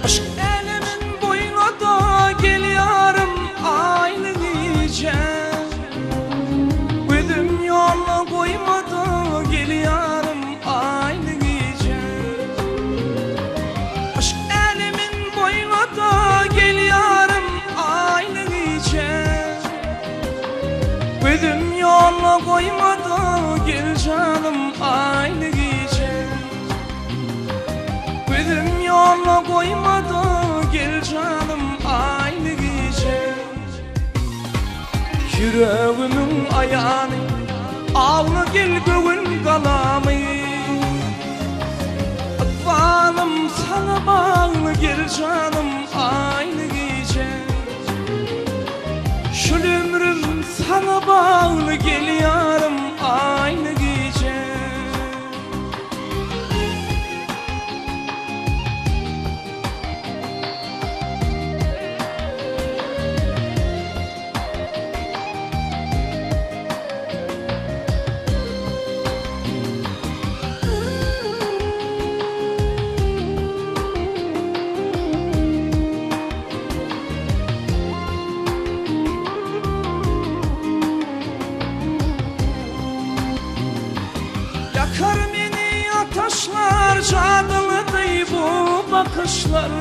Yşk älemin boýuna-da gelýärim aýly gije. Gözüm ýolda goýmady gelýärim aýly gije. Yşk älemin boýuna-da gelýärim aýly gije. Gözüm ýolda goýmady gel janym aýly gije. Gözüm ýolda goýmady gel janym aýly gije. Ýüregimiň aýany awla gel göwün galamy. Ykbalym saňa bagly gel janym aýly gije. Şul ömrüm saňa bagly gel ýarym aýly gije. Ýakar meni ataşlar jadylydy bu bakyşlar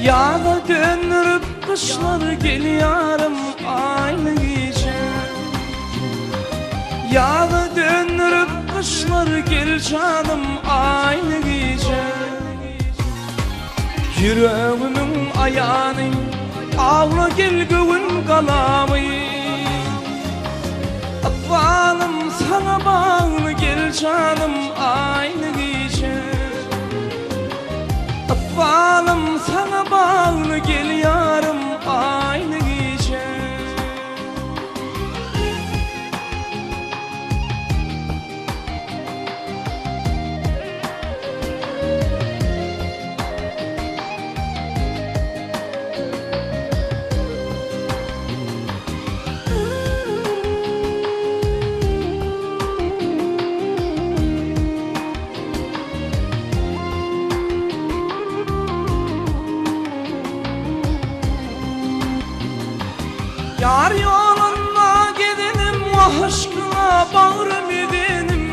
Ýaza döndürip gyşlar gel ýarym aýly gije Ýaza döndürip gyşlar gel janym aýly gije Ýüregimiň aýany awla gel göwün galamy Ykbalym saňa bagly gel janym aýly gije Ykbalym saňa bagly gel ýarym aýly gije. Ýar ýolunda gezenim wah yşkyňa bagrym edenim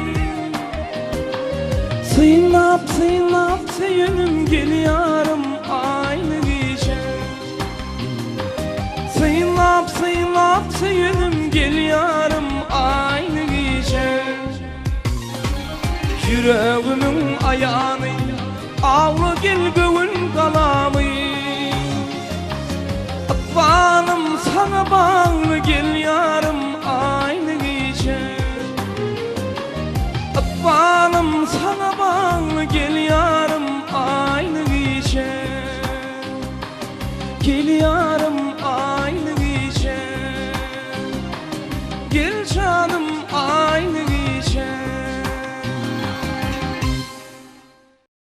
Synlap synlap söýenim gel ýarym aýly gije Synlap synlap söýenim gel ýarym aýly gije Ýüregimiň aýany awla gel göwün galamy.